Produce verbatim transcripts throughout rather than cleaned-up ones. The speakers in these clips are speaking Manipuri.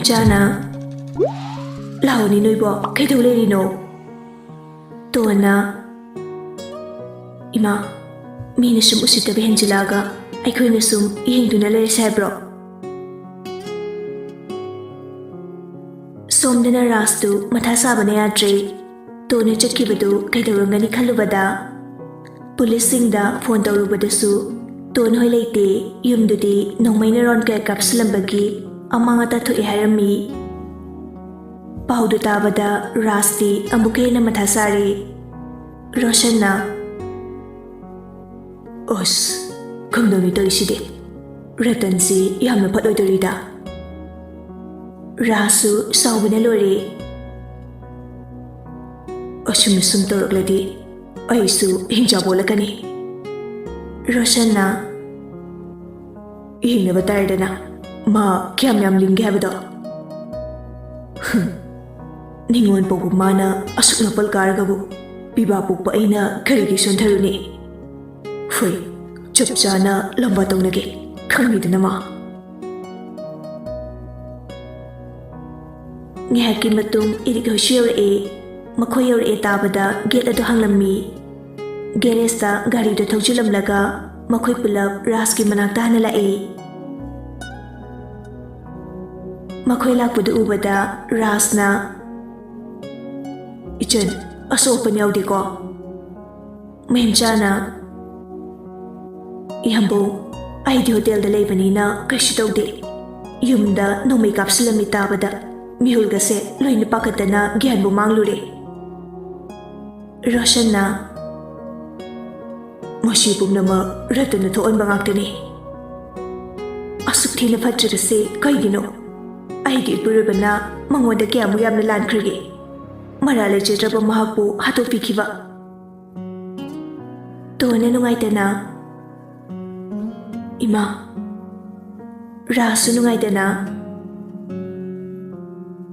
ꯆꯥꯅ ꯂꯥꯎꯅꯤ ꯅꯣꯏꯕꯣ, ꯀꯩꯗꯧ ꯂꯩꯔꯤꯅꯣ? ꯇꯣꯟꯅ, ꯏꯃꯥ, ꯃꯤꯅ ꯁꯨꯝ ꯎꯁꯤꯠꯇꯕ ꯍꯦꯟꯖꯤꯜꯂꯛꯑꯒ ꯑꯩꯈꯣꯏꯅ ꯁꯨꯝ ꯌꯦꯡꯗꯨꯅ ꯂꯩꯔꯁꯦ ꯍꯥꯏꯕ꯭ꯔꯣ? ꯁꯣꯝꯗꯅ ꯔꯥꯖꯇꯨ ꯃꯊꯥ ꯁꯥꯕꯅ ꯌꯥꯗ꯭ꯔꯦ꯫ ꯇꯣꯟꯅ ꯆꯠꯈꯤꯕꯗꯨ ꯀꯩꯗꯧꯔꯝꯒꯅꯤ ꯈꯜꯂꯨꯕꯗ, ꯄꯨꯂꯤꯁꯁꯤꯡꯗ ꯐꯣꯟ ꯇꯧꯔꯨꯕꯗꯁꯨ ꯇꯣꯟ ꯍꯣꯏ ꯂꯩꯇꯦ, ꯌꯨꯝꯗꯨꯗꯤ ꯅꯣꯡꯃꯩꯅ ꯔꯥꯎꯟ ꯀꯌꯥ ꯀꯥꯞꯁꯤꯜꯂꯝꯕꯒꯤ ꯑꯃꯥꯡ ꯑꯇꯥ ꯊꯣꯛꯑꯦ ꯍꯥꯏꯔꯝꯃꯤ꯫ ꯄꯥꯎꯗꯨ ꯇꯥꯕꯗ ꯔꯥꯖꯇꯤ ꯑꯃꯨꯛꯀ ꯍꯦꯟꯅ ꯃꯊꯥ ꯁꯥꯔꯦ꯫ ꯔꯣꯁꯟꯅ, ꯑꯁ, ꯈꯪꯗꯧꯅꯤ ꯇꯧꯔꯤꯁꯤꯗꯤ꯫ ꯔꯇꯟꯁꯤ ꯌꯥꯝꯅ ꯐꯠꯂꯣꯏꯗꯧꯔꯤꯗ꯫ ꯔꯥꯖꯁꯨ ꯁꯥꯎꯕꯅ ꯂꯣꯏꯔꯦ꯫ ꯑꯁꯨꯝꯅ ꯁꯨꯝ ꯇꯧꯔꯛꯂꯗꯤ ꯑꯩꯁꯨ ꯍꯤꯡꯆꯥꯕ ꯑꯣꯜꯂꯛꯀꯅꯤ꯫ ꯔꯣꯁꯟꯅ, ꯌꯦꯡꯅꯕ ꯇꯥꯔꯦꯗꯅ, ꯃꯥ ꯀꯌꯥꯝ ꯌꯥꯝ ꯂꯤꯡꯒꯦ ꯍꯥꯏꯕꯗꯣ꯫ ꯍꯨꯝ, ꯅꯤꯉꯣꯜ ꯄꯣꯛꯄ ꯃꯥꯅ ꯑꯁꯨꯛ ꯅꯥꯄꯜ ꯀꯥꯔꯒꯕꯨ ꯄꯤꯕꯥ ꯄꯣꯛꯄ ꯑꯩꯅ ꯀꯔꯤꯒꯤ ꯁꯣꯟꯊꯔꯨꯅꯤ? ꯍꯣꯏ, ꯆꯞ ꯆꯥꯅ ꯂꯝꯕꯥ ꯇꯧꯅꯒꯦ, ꯈꯪꯉꯤꯗꯅ ꯃꯥ꯫ ꯉꯥꯏꯍꯥꯛꯀꯤ ꯃꯇꯨꯡ ꯏꯔꯤꯛ ꯍꯣꯏꯁꯨ ꯌꯧꯔꯛꯑꯦ꯫ ꯃꯈꯣꯏ ꯌꯧꯔꯛꯑꯦ ꯇꯥꯕꯗ ꯒꯦꯠ ꯑꯗꯨ ꯍꯥꯡꯂꯝꯃꯤ꯫ ꯒꯦꯔꯦꯖꯇ ꯒꯥꯔꯤꯗꯨ ꯊꯧꯖꯤꯜꯂꯝꯂꯒ ꯃꯈꯣꯏ ꯄꯨꯂꯞ ꯔꯥꯖꯀꯤ ꯃꯅꯥꯛꯇ ꯍꯥꯟꯅ ꯂꯥꯛꯑꯦ꯫ ꯃꯈꯣꯏ ꯂꯥꯛꯄꯗꯨ ꯎꯕꯗ ꯔꯥꯖꯅ, "ꯏꯆꯟ, ꯑꯁꯣꯛ ꯑꯄꯟ ꯌꯥꯎꯗꯦꯀꯣ?" ꯃꯍꯦꯝꯆꯥꯅ, "ꯏꯌꯥꯝꯕꯧ, ꯑꯩꯗꯤ ꯍꯣꯇꯦꯜꯗ ꯂꯩꯕꯅꯤꯅ ꯀꯩꯁꯨ ꯇꯧꯗꯦ꯫ ꯌꯨꯝꯗ ꯅꯣꯡꯃꯩ ꯀꯥꯞꯁꯤꯜꯂꯝꯃꯤ ꯇꯥꯕꯗ ꯃꯤꯍꯨꯜꯒꯁꯦ ꯂꯣꯏꯅ ꯄꯥꯈꯠꯇꯅ ꯒ꯭ꯌꯥꯟꯕꯨ ꯃꯥꯡꯂꯨꯔꯦ꯫" ꯔꯣꯁꯟꯅ, "ꯃꯁꯤ ꯄꯨꯝꯅꯃꯛ ꯔꯇꯟꯅ ꯊꯣꯛꯍꯟꯕ ꯉꯥꯛꯇꯅꯤ꯫ ꯑꯁꯨꯛ ꯊꯤꯅ ꯐꯠꯇ꯭ꯔꯤꯕꯁꯤ ꯀꯩꯒꯤꯅꯣ? ꯑꯩꯒꯤ ꯏꯄꯨꯔꯣꯏꯕꯅ ꯃꯉꯣꯟꯗ ꯀꯌꯥꯃꯨꯛ ꯌꯥꯝꯅ ꯂꯥꯟꯈ꯭ꯔꯒꯦ? ꯃꯔꯥꯜ ꯂꯩꯖꯗ꯭ꯔꯕ ꯃꯍꯥꯛꯄꯨ ꯍꯥꯠꯇꯣꯛꯄꯤꯈꯤꯕ꯫" ꯇꯣꯟꯅ ꯅꯨꯡꯉꯥꯏꯇꯅ, "ꯏꯃꯥ꯫" ꯔꯥꯖꯁꯨ ꯅꯨꯡꯉꯥꯏꯇꯅ,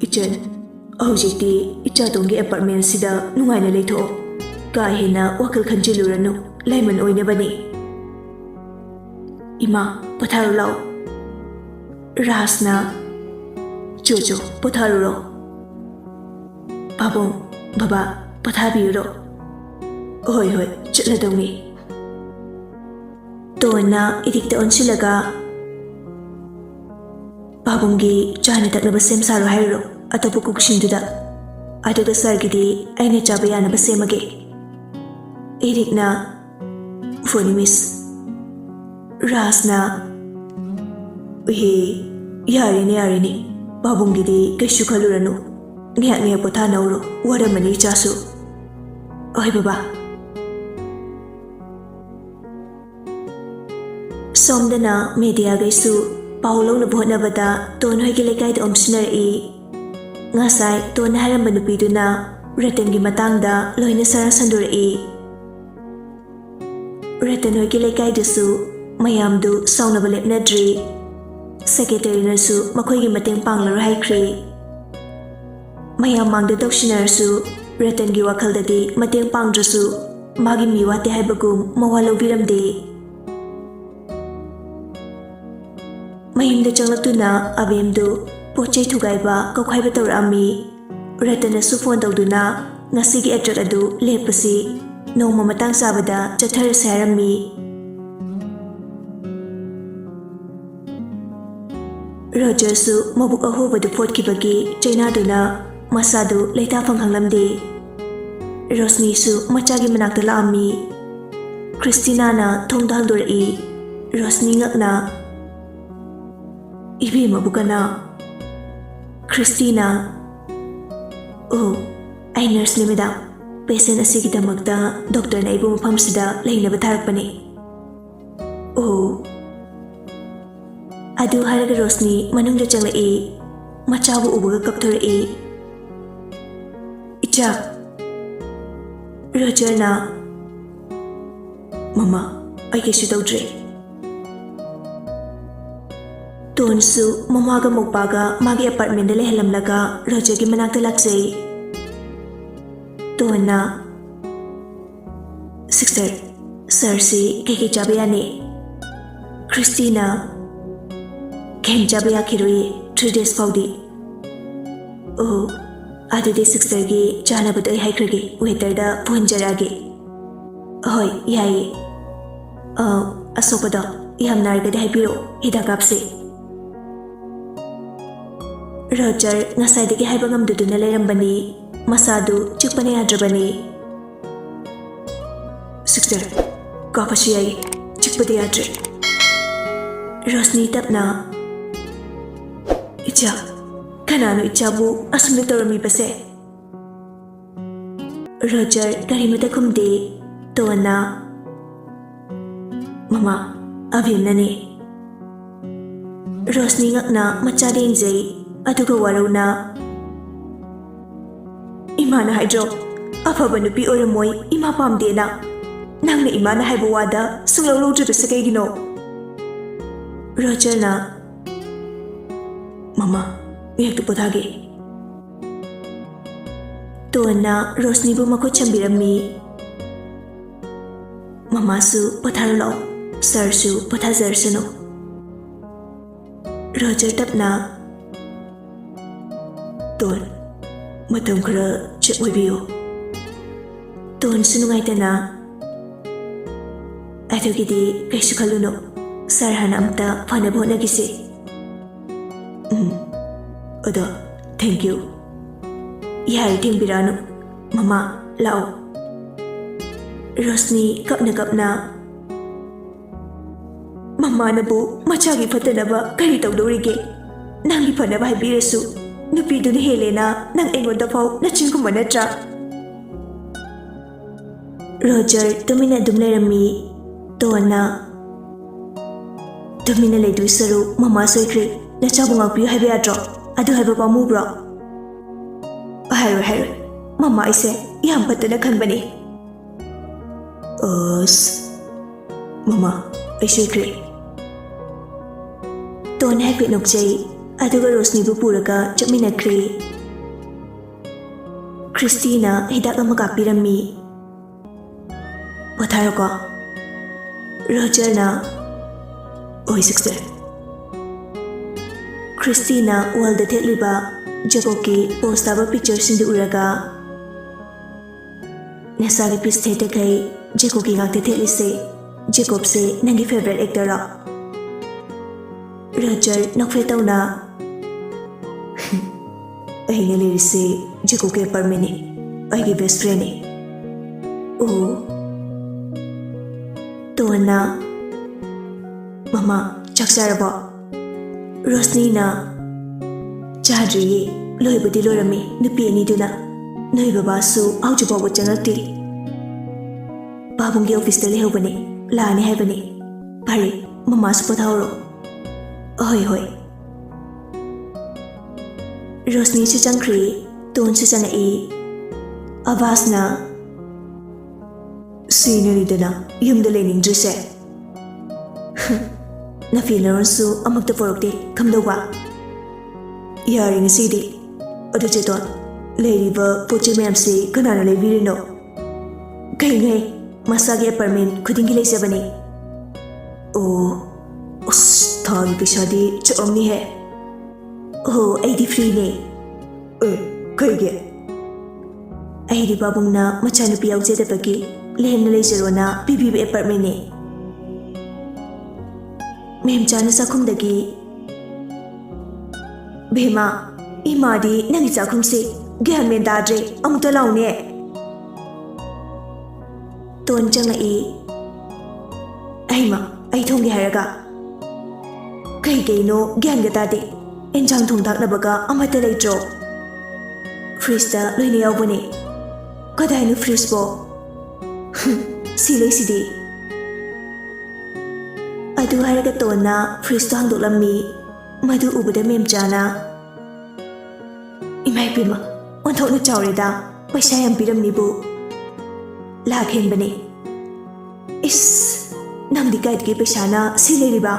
"ꯏꯆꯟ, ꯍꯧꯖꯤꯛꯇꯤ ꯏꯆꯥꯇꯣꯟꯒꯤ ꯑꯦꯄꯥꯔꯠꯃꯦꯟꯁꯤꯗ ꯅꯨꯡꯉꯥꯏꯅ ꯂꯩꯊꯣꯛꯑꯣ꯫ ꯀꯥ ꯍꯦꯟꯅ ꯋꯥꯈꯜ ꯈꯟꯖꯤꯜꯂꯨꯔꯅꯨ, ꯂꯥꯏꯃꯟ ꯑꯣꯏꯅꯕꯅꯤ꯫" "ꯏꯃꯥ, ꯄꯣꯊꯥꯔꯣ ꯂꯥꯛꯑꯣ꯫" ꯔꯥꯖꯅ, ꯆꯣ ꯆꯣ, ꯄꯣꯊꯥꯔꯨꯔꯣ꯫ ꯄꯥꯕꯨꯡ, ꯕꯕꯥ, ꯄꯣꯊꯥꯕꯤꯔꯨꯔꯣ꯫ ꯍꯣꯏ ꯍꯣꯏ, ꯆꯠꯂꯗꯧꯅꯤ꯫ ꯇꯣꯟꯅ ꯏꯔꯤꯛꯇ ꯑꯣꯟꯁꯤꯜꯂꯒ, "ꯄꯥꯕꯨꯡꯒꯤ ꯆꯥꯅ ꯊꯛꯅꯕ ꯁꯦꯝ ꯁꯥꯔꯣ ꯍꯥꯏꯔꯨꯔꯣ ꯑꯇꯣꯞꯄ ꯀꯨꯛꯁꯤꯡꯗꯨꯗ꯫ ꯑꯗꯨꯒ ꯁꯥꯔꯒꯤꯗꯤ ꯑꯩꯅ ꯆꯥꯕ ꯌꯥꯅꯕ ꯁꯦꯝꯃꯒꯦ꯫" ꯏꯔꯤꯛꯅ, "ꯐꯣꯅꯤ ꯃꯤꯁ꯫" ꯔꯥꯖꯅ, "ꯏꯍꯦ, ꯌꯥꯔꯦꯅꯦ, ꯌꯥꯔꯦꯅꯦ꯫ ꯄꯥꯕꯨꯡꯒꯤꯗꯤ ꯀꯩꯁꯨ ꯈꯜꯂꯨꯔꯅꯨ꯫ ꯉꯥꯏꯍꯥꯛ ꯉꯥꯏꯍꯥꯛ ꯄꯣꯊꯥꯅꯧꯔꯣ꯫ ꯋꯥꯔꯝꯃꯅꯤ ꯏꯆꯥꯁꯨ꯫" "ꯍꯣꯏ ꯕꯕꯥ꯫" ꯁꯣꯝꯗꯅ ꯃꯦꯗꯤꯌꯥꯈꯩꯁꯨ ꯄꯥꯎ ꯂꯧꯅꯕ ꯍꯣꯠꯅꯕꯗ ꯇꯣꯟ ꯍꯣꯏꯒꯤ ꯂꯩꯀꯥꯏꯗ ꯑꯣꯝꯁꯤꯟꯅꯔꯛꯏ꯫ ꯉꯁꯥꯏ ꯇꯣꯟꯅ ꯍꯥꯏꯔꯝꯕ ꯅꯨꯄꯤꯗꯨꯅ ꯔꯇꯟꯒꯤ ꯃꯇꯥꯡꯗ ꯂꯣꯏꯅ ꯁꯔ ꯁꯟꯗꯣꯔꯛꯏ꯫ ꯔꯇꯟ ꯍꯣꯏꯒꯤ ꯂꯩꯀꯥꯏꯗꯨꯁꯨ ꯃꯌꯥꯝꯗꯨ ꯁꯥꯎꯅꯕ ꯂꯦꯞꯅꯗ꯭ꯔꯤ꯫ ꯁꯦꯀ꯭ꯔꯦꯇꯔꯤꯅꯁꯨ ꯃꯈꯣꯏꯒꯤ ꯃꯇꯦꯡ ꯄꯥꯡꯂꯔꯣꯏ ꯍꯥꯏꯈ꯭ꯔꯦ꯫ ꯃꯌꯥꯝ ꯃꯥꯡꯗ ꯇꯧꯁꯤꯟꯅꯔꯁꯨ ꯔꯇꯟꯒꯤ ꯋꯥꯈꯜꯗꯗꯤ ꯃꯇꯦꯡ ꯄꯥꯡꯗ꯭ꯔꯁꯨ ꯃꯥꯒꯤ ꯃꯤ ꯋꯥꯠꯇꯦ ꯍꯥꯏꯕꯒꯨꯝ ꯃꯋꯥ ꯂꯧꯕꯤꯔꯝꯗꯦ꯫ ꯃꯌꯨꯝꯗ ꯆꯪꯂꯛꯇꯨꯅ ꯑꯕꯦꯝꯗꯨ ꯄꯣꯠ ꯆꯩ ꯊꯨꯒꯥꯏꯕ ꯀꯧꯈꯥꯏꯕ ꯇꯧꯔꯛꯑꯝꯃꯤ꯫ ꯔꯇꯟꯅꯁꯨ ꯐꯣꯟ ꯇꯧꯗꯨꯅ ꯉꯁꯤꯒꯤ ꯑꯦꯇ꯭ꯔꯦꯛ ꯑꯗꯨ ꯂꯦꯞꯄꯁꯤ, ꯅꯣꯡꯃ ꯃꯇꯥꯡ ꯆꯥꯕꯗ ꯆꯠꯊꯔꯁꯤ ꯍꯥꯏꯔꯝꯃꯤ꯫ ꯔꯣꯖꯔꯁꯨ ꯃꯕꯨꯛ ꯑꯍꯣꯕꯗꯨ ꯐꯣꯠꯈꯤꯕꯒꯤ ꯆꯩꯅꯥꯗꯨꯅ ꯃꯁꯥꯗꯨ ꯂꯩꯇꯥꯐꯝ ꯈꯪꯂꯝꯗꯦ꯫ ꯔꯣꯁꯅꯤꯁꯨ ꯃꯆꯥꯒꯤ ꯃꯅꯥꯛꯇ ꯂꯥꯛꯑꯝꯃꯤ꯫ ꯈ꯭ꯔꯤꯁꯇꯤꯅꯥꯅ ꯊꯣꯡꯗ ꯍꯥꯡꯗꯣꯔꯛꯏ꯫ ꯔꯣꯁꯅꯤ ꯉꯛꯅ, "ꯏꯕꯦꯝꯃꯕꯨ ꯀꯅꯥ?" ꯈ꯭ꯔꯤꯁꯇꯤꯅ, "ꯑꯣ, ꯑꯩ ꯅꯔꯁꯅꯤ ꯃꯦꯗꯥꯝ꯫ ꯄꯦꯁꯦꯟ ꯑꯁꯤꯒꯤꯗꯃꯛꯇ ꯗꯣꯛꯇꯔꯅ ꯑꯩꯕꯨ ꯃꯐꯝꯁꯤꯗ ꯂꯩꯅꯕ ꯊꯥꯔꯛꯄꯅꯤ꯫" "ꯑꯣ꯫" ꯑꯗꯨ ꯍꯥꯏꯔꯒ ꯔꯣꯁꯅꯤ ꯃꯅꯨꯡꯗ ꯆꯪꯂꯛꯏ꯫ ꯃꯆꯥꯕꯨ ꯎꯕꯒ ꯀꯞꯊꯣꯔꯛꯏ꯫ "ꯏꯆꯥ!" ꯔꯣꯖꯔꯅ, "ꯃꯃꯥ, ꯑꯩ ꯀꯩꯁꯨ ꯇꯧꯗ꯭ꯔꯦ꯫" ꯇꯣꯟꯁꯨ ꯃꯃꯥꯒ ꯃꯧꯄꯥꯒ ꯃꯥꯒꯤ ꯑꯦꯄꯥꯔꯠꯃꯦꯟꯗ ꯂꯩꯍꯜꯂꯝꯂꯒ ꯔꯣꯖꯔꯒꯤ ꯃꯅꯥꯛꯇ ꯂꯥꯛꯆꯩ꯫ ꯇꯣꯟꯅ, "ꯁꯤꯁꯇꯔ, ꯁꯥꯔꯁꯤ ꯀꯩꯀꯩ ꯆꯥꯕ ꯌꯥꯅꯤ?" ꯈ꯭ꯔꯤꯁꯇꯤꯅ, "ꯀꯩꯝ ꯆꯥꯕ ꯌꯥꯈꯤꯔꯣꯏꯌꯦ, ꯊ꯭ꯔꯤ ꯗꯦꯖ ꯐꯥꯎꯗꯤ꯫" ꯑꯣ, ꯑꯗꯨꯗꯤ ꯁꯤꯛꯁꯇꯔꯒꯤ ꯆꯥꯅꯕꯗꯣ ꯑꯩ ꯍꯥꯏꯈ꯭ꯔꯒꯦ, ꯋꯦꯇꯔꯗ ꯄꯨꯍꯟꯖꯔꯛꯑꯒꯦ꯫ ꯍꯣꯏ, ꯌꯥꯏꯌꯦ꯫ ꯑ, ꯑꯁꯣꯛꯄꯗꯣ ꯌꯥꯝ ꯅꯥꯔꯒꯗꯤ ꯍꯥꯏꯕꯤꯔꯛꯑꯣ, ꯍꯤꯗꯥꯛ ꯀꯥꯞꯁꯦ꯫ ꯔꯣꯖꯔ ꯉꯁꯥꯏꯗꯒꯤ ꯍꯥꯏꯕ ꯉꯝꯗꯗꯨꯅ ꯂꯩꯔꯝꯕꯅꯤ꯫ ꯃꯁꯥꯗꯨ ꯆꯤꯛꯄꯅ ꯌꯥꯗ꯭ꯔꯕꯅꯤ꯫ "ꯁꯤꯛꯁꯇꯔ, ꯀꯥꯞꯄꯁꯨ ꯌꯥꯏ, ꯆꯤꯛꯄꯗꯤ ꯌꯥꯗ꯭ꯔꯦ꯫" ꯔꯣꯁꯅꯤ ꯇꯞꯅ, "ꯏꯆꯥ, ꯀꯅꯥꯅꯣ ꯏꯆꯥꯕꯨ ꯑꯁꯨꯝꯅ ꯇꯧꯔꯝꯃꯤꯕꯁꯦ?" ꯔꯣꯖꯔ ꯀꯔꯤꯃꯇ ꯈꯨꯝꯗꯦ꯫ ꯇꯣꯟꯅ, "ꯃꯃꯥ, ꯑꯕꯤꯝꯅꯅꯦ꯫" ꯔꯣꯁꯅꯤ ꯉꯛꯅ ꯃꯆꯥꯗ ꯌꯦꯡꯖꯩ, ꯑꯗꯨꯒ ꯋꯥꯔꯧꯅ, "ꯏꯃꯥꯅ ꯍꯥꯏꯗ꯭ꯔꯣ, ꯑꯐꯕ ꯅꯨꯄꯤ ꯑꯣꯏꯔꯝꯃꯣꯏ, ꯏꯃꯥ ꯄꯥꯝꯗꯦꯅ꯫ ꯅꯪꯅ ꯏꯃꯥꯅ ꯍꯥꯏꯕ ꯋꯥꯗ ꯁꯨꯡꯂꯧ ꯂꯧꯗ꯭ꯔꯤꯕꯁꯦ ꯀꯩꯒꯤꯅꯣ?" ꯔꯣꯖꯔꯅ, "ꯃꯃꯥ, ꯉꯥꯏꯍꯥꯛꯇ ꯄꯣꯊꯥꯒꯦ꯫" ꯇꯣꯟꯅ ꯔꯣꯁꯅꯤꯕꯨ ꯃꯈꯨꯠ ꯁꯝꯕꯤꯔꯝꯃꯤ꯫ "ꯃꯃꯥꯁꯨ ꯄꯣꯊꯥꯔꯣ ꯂꯥꯛꯑꯣ, ꯁꯥꯔꯁꯨ ꯄꯣꯊꯥꯖꯔꯁꯅꯨ꯫" ꯔꯣꯖꯔ ꯇꯞꯅ, "ꯇꯣꯟ, ꯃꯇꯝ ꯈꯔ ꯆꯦꯛ ꯑꯣꯏꯕꯤꯌꯨ꯫" ꯇꯣꯟꯁꯨ ꯅꯨꯡꯉꯥꯏꯇꯅ, "ꯑꯗꯨꯒꯤꯗꯤ ꯀꯩꯁꯨ ꯈꯜꯂꯨꯅꯨ, ꯁꯥꯔ ꯍꯥꯟꯅ ꯑꯝꯇ ꯐꯅꯕ ꯍꯣꯠꯅꯈꯤꯁꯤ꯫" "ꯎꯝ, ꯑꯗꯣ, thank you꯫" "ꯌꯥꯔꯦ, ꯊꯦꯡꯕꯤꯔꯛꯑꯅꯨ꯫ ꯃꯃꯥ, ꯂꯥꯛꯑꯣ꯫" ꯔꯣꯁꯅꯤ ꯀꯞꯅ ꯀꯞꯅ, "ꯃꯃꯥꯅꯕꯨ ꯃꯆꯥꯒꯤ ꯐꯠꯇꯅꯕ ꯀꯔꯤ ꯇꯧꯗꯧꯔꯤꯒꯦ? ꯅꯪꯒꯤ ꯐꯅꯕ ꯍꯥꯏꯕꯤꯔꯁꯨ, ꯅꯨꯄꯤꯗꯨꯅ ꯍꯦꯜꯂꯦꯅ ꯅꯪ ꯑꯩꯉꯣꯟꯗ ꯐꯥꯎ ꯅꯆꯤꯟ ꯈꯨꯝꯕ ꯅꯠꯇ꯭ꯔꯥ?" ꯔꯣꯖꯔ ꯇꯨꯃꯤꯟꯅ ꯑꯗꯨꯝ ꯂꯩꯔꯝꯃꯤ꯫ ꯇꯣꯟꯅ, "ꯇꯨꯃꯤꯟꯅ ꯂꯩꯗꯣꯏ ꯁꯔꯨꯛ ꯃꯃꯥ ꯁꯣꯏꯈ꯭ꯔꯦ, ꯅꯆꯥꯕꯨ ꯉꯥꯛꯄꯤꯌꯨ ꯍꯥꯏꯕ ꯌꯥꯗ꯭ꯔꯣ? ꯑꯗꯨ ꯍꯥꯏꯕ ꯄꯥꯝꯃꯨꯕ꯭ꯔꯣ?" "ꯍꯥꯏꯔꯣꯏ, ꯍꯥꯏꯔꯣꯏ꯫ ꯃꯃꯥ ꯑꯩꯁꯦ ꯌꯥꯝ ꯐꯠꯇꯅ ꯈꯟꯕꯅꯦ꯫" "ꯑꯁ, ꯃꯃꯥ, ꯑꯩ ꯁꯣꯏꯈ꯭ꯔꯦ꯫" ꯇꯣꯟ ꯍꯥꯏꯐꯦꯠ ꯅꯣꯛꯆꯩ, ꯑꯗꯨꯒ ꯔꯣꯁꯅꯤꯕꯨ ꯄꯨꯔꯒ ꯆꯠꯃꯤꯟꯅꯈ꯭ꯔꯦ꯫ ꯈ꯭ꯔꯤꯁꯇꯤꯅ ꯍꯤꯗꯥꯛ ꯑꯃ ꯀꯥꯞꯄꯤꯔꯝꯃꯤ꯫ "ꯄꯣꯊꯥꯔꯣꯀꯣ꯫" ꯔꯣꯖꯔꯅ, "ꯍꯣꯏ, ꯁꯤꯛꯁꯇꯔ꯫" ꯈ꯭ꯔꯤꯁꯇꯤꯅ ꯋꯥꯜꯗ ꯊꯦꯠꯂꯤꯕ ꯖꯦꯀꯣꯕꯀꯤ ꯄꯣꯁ ꯇꯥꯕ ꯄꯤꯛꯆꯔꯁꯤꯡꯗꯨ ꯎꯔꯒ, "ꯅꯁꯥꯒꯤ ꯄꯤꯁ ꯊꯦꯠꯇꯈꯩ ꯖꯦꯀꯣꯕꯀꯤ ꯉꯥꯛꯇ ꯊꯦꯠꯂꯤꯁꯦ꯫ ꯖꯦꯀꯣꯕꯁꯦ ꯅꯪꯒꯤ ꯐꯦꯚꯔꯦꯠ ꯑꯦꯛꯇꯔꯔꯣ?" ꯔꯣꯖꯔ ꯅꯣꯛꯐꯦꯠ ꯇꯧꯅ, "ꯑꯩꯅ ꯂꯩꯔꯤꯁꯦ ꯖꯦꯀꯣꯕꯀꯤ ꯑꯦꯄꯥꯔꯠꯃꯦꯟꯅꯤ, ꯑꯩꯒꯤ ꯕꯦꯁ ꯐ꯭ꯔꯦꯟꯅꯤ꯫" ꯑꯣ꯫ ꯇꯣꯟꯅ, "ꯃꯃꯥ, ꯆꯥꯛ ꯆꯥꯔꯕꯣ?" ꯔꯣꯁꯅꯤꯅ, "ꯆꯥꯗ꯭ꯔꯤꯌꯦ, ꯂꯣꯏꯕꯨꯗꯤ ꯂꯣꯏꯔꯝꯃꯤ, ꯅꯨꯄꯤ ꯑꯅꯤꯗꯨꯅ꯫ ꯅꯣꯏ ꯕꯕꯥꯁꯨ ꯍꯧꯖꯤꯛ ꯐꯥꯎꯕ ꯆꯪꯉꯛꯇ꯭ꯔꯤ꯫ ꯄꯥꯕꯨꯡꯒꯤ ꯑꯣꯐꯤꯁꯇ ꯂꯩꯍꯧꯕꯅꯤ, ꯂꯥꯛꯑꯅꯤ ꯍꯥꯏꯕꯅꯤ꯫ ꯐꯔꯦ, ꯃꯃꯥꯁꯨ ꯄꯣꯊꯥꯍꯧꯔꯣ꯫" "ꯑꯍꯣꯏ, ꯍꯣꯏ꯫" ꯔꯣꯁꯅꯤꯁꯨ ꯆꯪꯈ꯭ꯔꯦ, ꯇꯣꯟꯁꯨ ꯆꯪꯉꯛꯏ꯫ ꯑꯕꯥꯁꯅ, "ꯁꯤꯅꯅꯤꯗꯅ ꯌꯨꯝꯗ ꯂꯩꯅꯤꯡꯗ꯭ꯔꯤꯁꯦ꯫" "ꯅꯐꯤ ꯅꯔꯣꯟꯁꯨ ꯑꯃꯨꯛꯇ ꯄꯣꯔꯛꯇꯦ, ꯀꯝꯗꯧꯕ?" "ꯌꯥꯔꯦ ꯉꯁꯤꯗꯤ꯫ ꯑꯗꯨ ꯆꯦꯇꯣꯟ, ꯂꯩꯔꯤꯕ ꯄꯣꯠ ꯆꯩ ꯃꯌꯥꯝꯁꯤ ꯀꯅꯥꯅ ꯂꯩꯕꯤꯔꯤꯅꯣ?" "ꯀꯩꯅꯣꯍꯦ, ꯃꯁꯥꯒꯤ ꯑꯦꯄꯥꯔꯠꯃꯦꯟ ꯈꯨꯗꯤꯡꯒꯤ ꯂꯩꯖꯕꯅꯤ꯫" "ꯑꯣ, ꯑꯁ, ꯊꯥꯒꯤ ꯄꯩꯁꯥꯗꯤ ꯆꯥꯎꯔꯝꯅꯤꯍꯦ꯫" "ꯑꯣ, ꯑꯩꯗꯤ ꯐ꯭ꯔꯤꯅꯦ꯫" "ꯑꯦ, ꯀꯩꯒꯤ?" "ꯑꯩꯗꯤ ꯄꯥꯕꯨꯡꯅ ꯃꯆꯥꯅꯨꯄꯤ ꯌꯥꯎꯖꯗꯕꯒꯤ ꯂꯦꯝꯅ ꯂꯩꯖꯔꯣꯅ ꯄꯤꯕꯤꯕ ꯑꯦꯄꯥꯔꯠꯃꯦꯟꯅꯦ꯫" ꯃꯦꯝꯆꯥꯅ ꯆꯥꯛꯈꯨꯝꯗꯒꯤ, "ꯕꯦꯝꯃ, ꯏꯃꯥꯗꯤ ꯅꯪꯒꯤ ꯆꯥꯛꯈꯨꯝꯁꯦ ꯒ꯭ꯌꯥꯟ ꯃꯦꯟ ꯇꯥꯗ꯭ꯔꯦ, ꯑꯃꯨꯛꯇ ꯂꯥꯎꯅꯦ꯫" ꯇꯣꯟ ꯆꯪꯉꯛꯏ꯫ "ꯑꯩꯃ, ꯑꯩ ꯊꯣꯡꯒꯦ ꯍꯥꯏꯔꯒ?" "ꯀꯩ ꯀꯩꯅꯣ ꯒ꯭ꯌꯥꯟꯒ ꯇꯥꯗꯦ꯫ ꯑꯦꯟꯖꯥꯡ ꯊꯣꯡ ꯊꯥꯛꯅꯕꯒ ꯑꯃꯠꯇ ꯂꯩꯇ꯭ꯔꯣ?" "ꯐ꯭ꯔꯤꯖꯇ ꯂꯣꯏꯅ ꯌꯥꯎꯕꯅꯦ꯫" "ꯀꯗꯥꯏꯅꯣ ꯐ꯭ꯔꯤꯖꯄꯣ?" "ꯁꯤ ꯂꯩꯁꯤꯗꯤ꯫" ꯑꯗꯨ ꯍꯥꯏꯔꯒ ꯇꯣꯟꯅ ꯐ꯭ꯔꯤꯖꯇꯣ ꯍꯥꯡꯗꯣꯛꯂꯝꯃꯤ꯫ ꯃꯗꯨ ꯎꯕꯗ ꯃꯦꯝꯆꯥꯅ, "ꯏꯃꯥ ꯏꯕꯦꯝꯃ, ꯑꯣꯟꯊꯣꯛꯅ ꯆꯥꯎꯔꯦꯗ, ꯄꯩꯁꯥ ꯌꯥꯝ ꯄꯤꯔꯝꯅꯤꯕꯨ꯫ ꯂꯥꯛ ꯍꯦꯟꯕꯅꯦ꯫" "ꯏꯁ, ꯅꯪꯗꯤ ꯀꯥꯏꯗꯒꯤ ꯄꯩꯁꯥꯅ ꯁꯤ ꯂꯩꯔꯤꯕ?"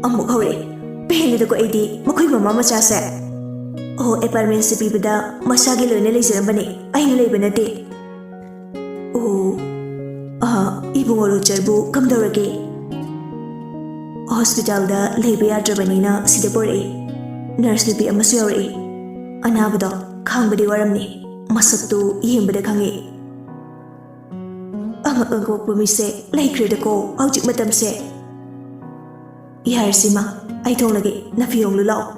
ꯑꯃꯨꯛ ꯍꯧꯔꯛꯑꯦ꯫ ꯄꯦꯜꯂꯦꯗꯀꯣ ꯑꯩꯗꯤ ꯃꯈꯣꯏ ꯃꯃꯥ ꯃꯆꯥꯁꯦ꯫ ꯑꯣ, ꯑꯦꯄꯥꯔꯠꯃꯦꯟꯁꯦ ꯄꯤꯕꯗ ꯃꯁꯥꯒꯤ ꯂꯣꯏꯅ ꯂꯩꯖꯔꯝꯕꯅꯦ, ꯑꯩꯅ ꯂꯩꯕ ꯅꯠꯇꯦ꯫ ꯑꯣ, ꯑ, ꯏꯕꯨꯡꯉꯣ ꯔꯣꯖꯔꯕꯨ ꯀꯝꯗꯧꯔꯒꯦ? ꯍꯣꯁꯄꯤꯇꯥꯜꯗ ꯂꯩꯕ ꯌꯥꯗ꯭ꯔꯕꯅꯤꯅ ꯁꯤꯗ ꯄꯨꯔꯛꯑꯦ꯫ ꯅꯔꯁ ꯅꯨꯄꯤ ꯑꯃꯁꯨ ꯌꯥꯎꯔꯛꯏ꯫ ꯑꯅꯥꯕꯗꯣ ꯈꯥꯡꯕꯗꯤ ꯋꯥꯔꯝꯅꯤ, ꯃꯁꯛꯇꯨ ꯌꯦꯡꯕꯗ ꯈꯪꯉꯤ꯫ ꯑꯉꯛ ꯑꯉꯛꯄ ꯃꯤꯁꯦ ꯂꯩꯈ꯭ꯔꯦꯗꯀꯣ ꯍꯧꯖꯤꯛ ꯃꯇꯝꯁꯦ꯫ ꯌꯥꯔꯦꯁꯤꯃ, ꯑꯩ ꯊꯣꯡꯂꯒꯦ, ꯅꯐꯤ ꯍꯣꯡꯂꯨ ꯂꯥꯛꯑꯣ꯫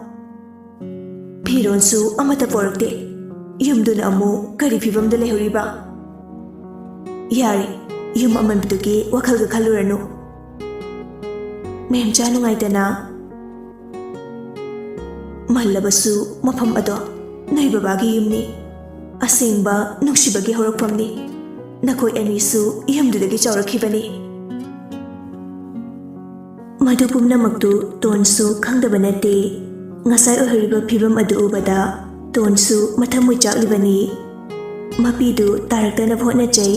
ꯐꯤꯔꯣꯟꯁꯨ ꯑꯃꯠꯇ ꯄꯣꯔꯛꯇꯦ꯫ ꯌꯨꯝꯗꯨꯅ ꯑꯃꯨꯛ ꯀꯔꯤ ꯐꯤꯕꯝꯗ ꯂꯩꯍꯧꯔꯤꯕ? ꯌꯥꯔꯦ, ꯌꯨꯝ ꯑꯃꯟꯕꯗꯨꯒꯤ ꯋꯥꯈꯜꯒ ꯈꯜꯂꯨꯔꯅꯨ꯫ ꯃꯦꯝꯆꯥ ꯅꯨꯡꯉꯥꯏꯇꯅ, ꯃꯜꯂꯕꯁꯨ ꯃꯐꯝ ꯑꯗꯣ ꯅꯣꯏ ꯕꯕꯥꯒꯤ ꯌꯨꯝꯅꯤ꯫ ꯑꯁꯦꯡꯕ ꯅꯨꯡꯁꯤꯕꯒꯤ ꯍꯧꯔꯛꯐꯝꯅꯤ꯫ ꯅꯈꯣꯏ ꯑꯅꯤꯁꯨ ꯌꯨꯝꯗꯨꯗꯒꯤ ꯆꯥꯎꯔꯛꯈꯤꯕꯅꯤ꯫ ꯃꯗꯨ ꯄꯨꯝꯅꯃꯛꯇꯨ ꯇꯣꯟꯁꯨ ꯈꯪꯗꯕ ꯅꯠꯇꯦ꯫ ꯉꯁꯥꯏ ꯑꯣꯏꯍꯧꯔꯤꯕ ꯐꯤꯕꯝ ꯑꯗꯨ ꯎꯕꯗ ꯇꯣꯟꯁꯨ ꯃꯊꯃꯣꯏ ꯆꯥꯛꯂꯤꯕꯅꯤ꯫ ꯃꯄꯤꯗꯨ ꯇꯥꯔꯛꯇꯅꯕ ꯍꯣꯠꯅꯖꯩ꯫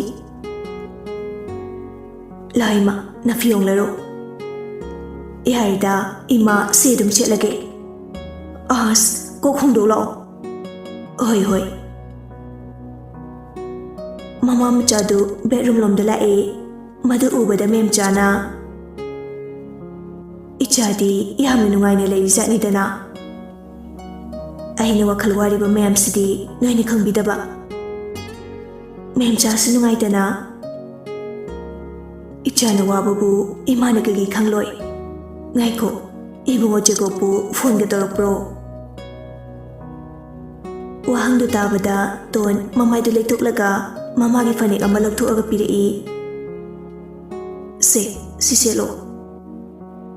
ꯂꯥꯏꯃ, ꯅꯐꯤ ꯍꯣꯡꯂꯔꯣ꯫ ꯌꯥꯔꯦꯗ, ꯏꯃꯥ, ꯁꯤ ꯑꯗꯨꯝ ꯁꯦꯠꯂꯒꯦ꯫ ꯑꯁ, ꯀꯣꯛ ꯍꯣꯡꯗꯣꯛ ꯂꯥꯛꯑꯣ꯫ ꯍꯣꯏ, ꯍꯣꯏ꯫ ꯃꯃꯥ ꯃꯆꯥꯗꯨ ꯕꯦꯗꯔꯨꯝ ꯂꯣꯝꯗ ꯂꯥꯛꯑꯦ꯫ ꯃꯗꯨ ꯎꯕꯗ ꯃꯦꯝꯆꯥꯅ, "ꯏꯆꯥꯗꯤ ꯌꯥꯝꯅ ꯅꯨꯡꯉꯥꯏꯅ ꯂꯩꯔꯤꯖꯥꯠꯅꯤꯗꯅ꯫ ꯑꯩꯅ ꯋꯥꯈꯜ ꯋꯥꯔꯤꯕ ꯃꯌꯥꯝꯁꯤꯗꯤ ꯅꯣꯏꯅ ꯈꯪꯕꯤꯗꯕ꯫ ꯃꯦꯝꯆꯥꯁꯨ ꯅꯨꯡꯉꯥꯏꯇꯅ, ꯏꯆꯥꯅ ꯋꯥꯕꯕꯨ ꯏꯃꯥꯅ ꯀꯩꯒꯤ ꯈꯪꯂꯣꯏ? ꯉꯥꯏꯈꯣ, ꯏꯕꯨꯡꯉꯣ ꯖꯦꯀꯣꯕꯄꯨ ꯐꯣꯟꯒ ꯇꯧꯔꯛꯄ꯭ꯔꯣ?" ꯋꯥꯍꯪꯗꯨ ꯇꯥꯕꯗ ꯇꯣꯟ ꯃꯃꯥꯏꯗꯨ ꯂꯩꯊꯣꯛꯂꯒ ꯃꯃꯥꯒꯤ ꯐꯅꯦꯛ ꯑꯃ ꯂꯧꯊꯣꯛꯂꯒ ꯄꯤꯔꯛꯏ꯫ "ꯁꯦ, ꯁꯤ ꯁꯦꯠꯂꯣ꯫"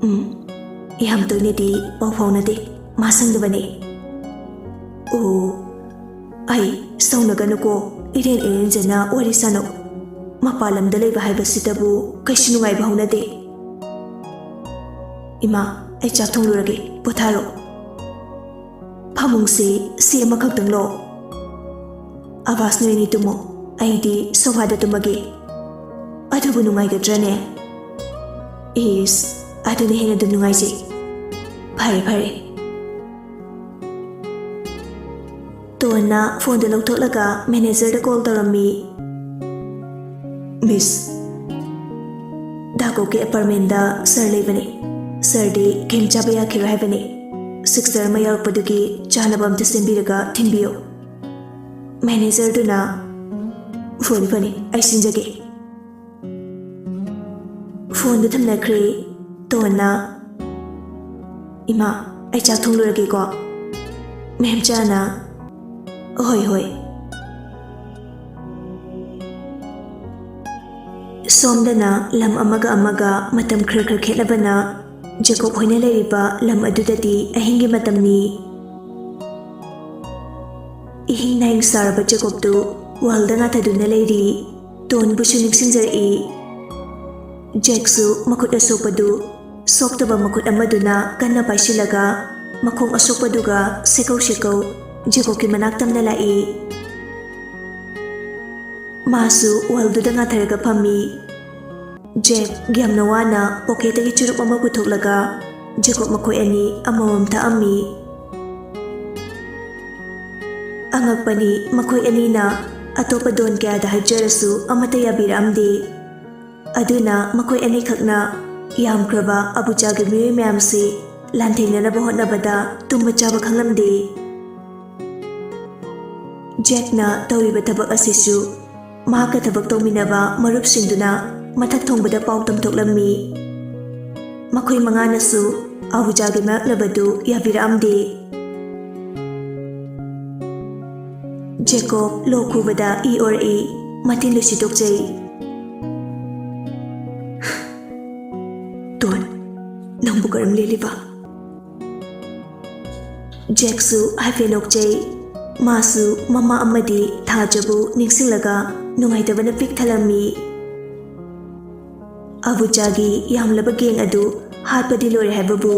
"ꯎꯝ, ꯌꯥꯝ ꯇꯣꯏꯅꯗꯤ ꯄꯥꯎ ꯐꯥꯎꯅꯗꯦ, ꯃꯥ ꯁꯪꯗꯕꯅꯦ꯫" "ꯑꯣ, ꯑꯩ, ꯁꯥꯎꯅꯒꯅꯨꯀꯣ, ꯏꯔꯦꯟ ꯏꯔꯦꯟꯖꯅ ꯋꯥꯔꯤ ꯁꯥꯅꯧ꯫ ꯃꯄꯥꯟ ꯂꯝꯗ ꯂꯩꯕ ꯍꯥꯏꯕꯁꯤꯗꯕꯨ ꯀꯩꯁꯨ ꯅꯨꯡꯉꯥꯏꯕ ꯍꯧꯅꯗꯦ꯫ ꯏꯃꯥ, ꯑꯩ ꯆꯥꯛ ꯊꯣꯡꯂꯨꯔꯒꯦ, ꯄꯣꯊꯥꯔꯣ꯫" "ꯐꯃꯨꯡꯁꯦ ꯁꯤ ꯑꯃꯈꯛꯇꯪꯂꯣ?" "ꯑꯕꯥꯁ, ꯅꯣꯏꯅꯤ ꯇꯨꯝꯃꯣ, ꯑꯩꯗꯤ ꯁꯣꯐꯥꯗ ꯇꯨꯝꯃꯒꯦ꯫" "ꯑꯗꯨꯕꯨ ꯅꯨꯡꯉꯥꯏꯒꯗ꯭ꯔꯅꯦ?" "ꯏꯁ, ꯑꯗꯨꯅ ꯍꯦꯟꯅ ꯑꯗꯨꯝ ꯅꯨꯡꯉꯥꯏꯖꯩ꯫" "ꯐꯔꯦ, ꯐꯔꯦ꯫" ꯇꯣꯟꯅ ꯐꯣꯟꯗꯨ ꯂꯧꯊꯣꯛꯂꯒ ꯃꯦꯅꯦꯖꯔꯗ ꯀꯣꯜ ꯇꯧꯔꯝꯃꯤ꯫ "ꯃꯤꯁ, ꯗꯥꯀꯣꯞꯀꯤ ꯑꯦꯄꯥꯔꯠꯃꯦꯟꯗ ꯁꯥꯔ ꯂꯩꯕꯅꯤ꯫ ꯁꯥꯔꯗꯤ ꯀꯩꯝ ꯆꯥꯕ ꯌꯥꯈꯤꯔꯣꯏ ꯍꯥꯏꯕꯅꯤ꯫ ꯁꯤꯛꯁꯇꯔ ꯑꯃ ꯌꯥꯎꯔꯛꯄꯗꯨꯒꯤ ꯆꯥꯅꯕ ꯑꯝꯇ ꯁꯦꯝꯕꯤꯔꯒ ꯊꯤꯟꯕꯤꯌꯨ꯫ ꯃꯦꯅꯦꯖꯔꯗꯨꯅ, "ꯐꯅꯤ, ꯐꯅꯤ, ꯑꯩ ꯁꯤꯟꯖꯒꯦ"꯫ ꯐꯣꯟꯗꯨ ꯊꯝꯅꯈ꯭ꯔꯦ꯫ ꯇꯣꯟꯅ, "ꯏꯃꯥ, ꯑꯩ ꯆꯥꯛ ꯊꯣꯡꯂꯨꯔꯒꯦꯀꯣ"꯫ ꯃꯦꯝꯆꯥꯅ, "ꯍꯣꯏ, ꯍꯣꯏ"꯫ ꯁꯣꯝꯗꯅ ꯂꯝ ꯑꯃꯒ ꯑꯃꯒ ꯃꯇꯝ ꯈꯔ ꯈꯔ ꯈꯦꯠꯅꯕꯅ ꯖꯦꯀꯣꯕ ꯍꯣꯏꯅ ꯂꯩꯔꯤꯕ ꯂꯝ ꯑꯗꯨꯗꯗꯤ ꯑꯍꯤꯡꯒꯤ ꯃꯇꯝꯅꯤ꯫ ꯏꯍꯤꯡ ꯅꯥꯍꯤꯡ ꯁꯥꯔꯕ ꯖꯦꯀꯣꯕꯇꯨ ꯋꯥꯜꯗ ꯉꯥꯊꯗꯨꯅ ꯂꯩꯔꯤ꯫ ꯇꯣꯟꯕꯨꯁꯨ ꯅꯤꯡꯁꯤꯡꯖꯔꯛꯏ꯫ ꯖꯦꯛꯁꯨ ꯃꯈꯨꯠ ꯑꯁꯣꯛꯄꯗꯨ ꯁꯣꯛꯇꯕ ꯃꯈꯨꯠ ꯑꯃꯗꯨꯅ ꯀꯟꯅ ꯄꯥꯏꯁꯤꯜꯂꯒ ꯃꯈꯣꯡ ꯑꯁꯣꯛꯄꯗꯨꯒ ꯁꯦꯀꯧ ꯁꯦꯀꯧ ꯖꯦꯀꯣꯕꯀꯤ ꯃꯅꯥꯛ ꯇꯝꯅ ꯂꯥꯛꯏ꯫ ꯃꯥꯁꯨ ꯋꯥꯜꯗꯨꯗ ꯉꯥꯊꯔꯒ ꯐꯝꯃꯤ꯫ ꯖꯦꯛ ꯌꯥꯝꯅ ꯋꯥꯅ ꯄꯣꯀꯦꯠꯇꯒꯤ ꯆꯨꯔꯨꯞ ꯑꯃ ꯄꯨꯊꯣꯛꯂꯒ ꯖꯦꯀꯣꯕ ꯃꯈꯣꯏ ꯑꯅꯤ ꯑꯃꯃꯝ ꯊꯛꯑꯝꯃꯤ꯫ ꯑꯉꯛꯄꯅꯤ, ꯃꯈꯣꯏ ꯑꯅꯤꯅ ꯑꯇꯣꯞꯄ ꯗꯣꯟ ꯀꯌꯥꯗ ꯍꯥꯏꯖꯔꯁꯨ ꯑꯃꯠꯇ ꯌꯥꯕꯤꯔꯛꯑꯝꯗꯦ꯫ ꯑꯗꯨꯅ ꯃꯈꯣꯏ ꯑꯅꯤꯈꯛꯅ ꯌꯥꯝꯈ꯭ꯔꯕ ꯑꯕꯨꯖꯥꯒꯤ ꯃꯤꯑꯣꯏ ꯃꯌꯥꯝꯁꯤ ꯂꯥꯟꯊꯦꯡꯅꯅꯕ ꯍꯣꯠꯅꯕꯗ ꯇꯨꯝꯕ ꯆꯥꯕ ꯈꯪꯂꯝꯗꯦ꯫ ꯖꯦꯛꯅ ꯇꯧꯔꯤꯕ ꯊꯕꯛ ꯑꯁꯤꯁꯨ ꯃꯍꯥꯛꯀ ꯊꯕꯛ ꯇꯧꯃꯤꯟꯅꯕ ꯃꯔꯨꯞꯁꯤꯡꯗꯨꯅ ꯃꯊꯛ ꯊꯣꯡꯕꯗ ꯄꯥꯎ ꯇꯝꯊꯣꯛꯂꯝꯃꯤ꯫ ꯃꯈꯣꯏ ꯃꯉꯥꯅꯁꯨ ꯑꯍꯨꯖꯥꯒꯤ ꯃꯥꯌꯣꯛꯅꯕꯗꯨ ꯌꯥꯕꯤꯔꯛꯑꯝꯗꯦ꯫ ꯖꯦꯀꯣꯕ ꯂꯣꯛ ꯈꯨꯕꯗ ꯏ ꯑꯣꯔꯛꯏ, ꯃꯇꯤꯟꯗꯨ ꯁꯤꯠꯇꯣꯛꯆꯩ꯫ "ꯇꯣꯟ, ꯅꯪꯕꯨ ꯀꯔꯝ ꯂꯦꯜꯂꯤꯕ?" ꯖꯦꯛꯁꯨ ꯍꯥꯏꯐꯦꯠ ꯅꯣꯛꯆꯩ꯫ ꯃꯥꯁꯨ ꯃꯃꯥ ꯑꯃꯗꯤ ꯊꯥꯖꯕꯨ ꯅꯤꯡꯁꯤꯡꯂꯒ ꯅꯨꯡꯉꯥꯏꯇꯕꯅ ꯄꯤꯛ ꯊꯜꯂꯝꯃꯤ꯫ ꯑꯕꯨꯖꯥꯒꯤ ꯌꯥꯝꯂꯕ ꯒꯦꯡ ꯑꯗꯨ ꯍꯥꯠꯄꯗꯤ ꯂꯣꯏꯔꯦ ꯍꯥꯏꯕꯕꯨ,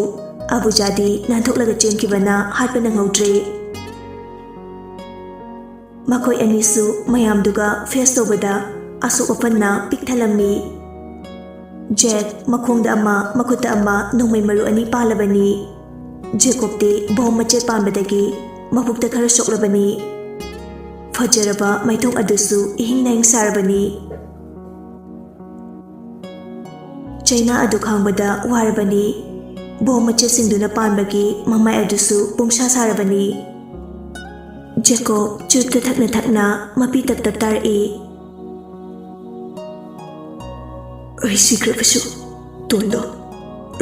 ꯑꯕꯨꯖꯥꯗꯤ ꯅꯥꯟꯊꯣꯛꯂꯒ ꯆꯦꯟꯈꯤꯕꯅ ꯍꯥꯠꯄ ꯅꯪꯍꯧꯗ꯭ꯔꯦ꯫ ꯃꯈꯣꯏ ꯑꯅꯤꯁꯨ ꯃꯌꯥꯝꯗꯨꯒ ꯐꯦꯁ ꯇꯧꯕꯗ ꯑꯁꯣꯛ ꯑꯄꯟꯅ ꯄꯤꯛ ꯊꯜꯂꯝꯃꯤ꯫ ꯖꯦꯛ ꯃꯈꯣꯡꯗ ꯑꯃ, ꯃꯈꯨꯠꯇ ꯑꯃ ꯅꯣꯡꯃꯩ ꯃꯔꯨ ꯑꯅꯤ ꯄꯥꯜꯂꯕꯅꯤ꯫ ꯖꯦꯀꯣꯕꯇꯤ ꯕꯣꯝ ꯃꯆꯦꯠ ꯄꯥꯟꯕꯗꯒꯤ ꯃꯕꯨꯛꯇ ꯈꯔ ꯁꯣꯛꯂꯕꯅꯤ꯫ ꯐꯖꯔꯕ ꯃꯥꯏꯊꯣꯡ ꯑꯗꯨꯁꯨ ꯏꯍꯤꯡ ꯅꯥꯍꯤꯡ ꯁꯥꯔꯕꯅꯤ꯫ ꯆꯩꯅꯥ ꯑꯗꯨ ꯈꯥꯡꯕꯗ ꯋꯥꯔꯕꯅꯤ꯫ ꯕꯣꯝ ꯃꯆꯦꯠꯁꯤꯡꯗꯨꯅ ꯄꯥꯟꯕꯒꯤ ꯃꯃꯥꯏ ꯑꯗꯨꯁꯨ ꯄꯨꯡꯁꯥ ꯁꯥꯔꯕꯅꯤ꯫ ꯖꯦꯀꯣꯕ ꯆꯨꯔꯨꯞꯇꯨ ꯊꯛꯅ ꯊꯛꯅ ꯃꯄꯤ ꯇꯞ ꯇꯞ ꯇꯥꯔꯛꯏ꯫ ꯑꯩ ꯁꯤꯈ꯭ꯔꯕꯁꯨ ꯇꯣꯟꯗꯣ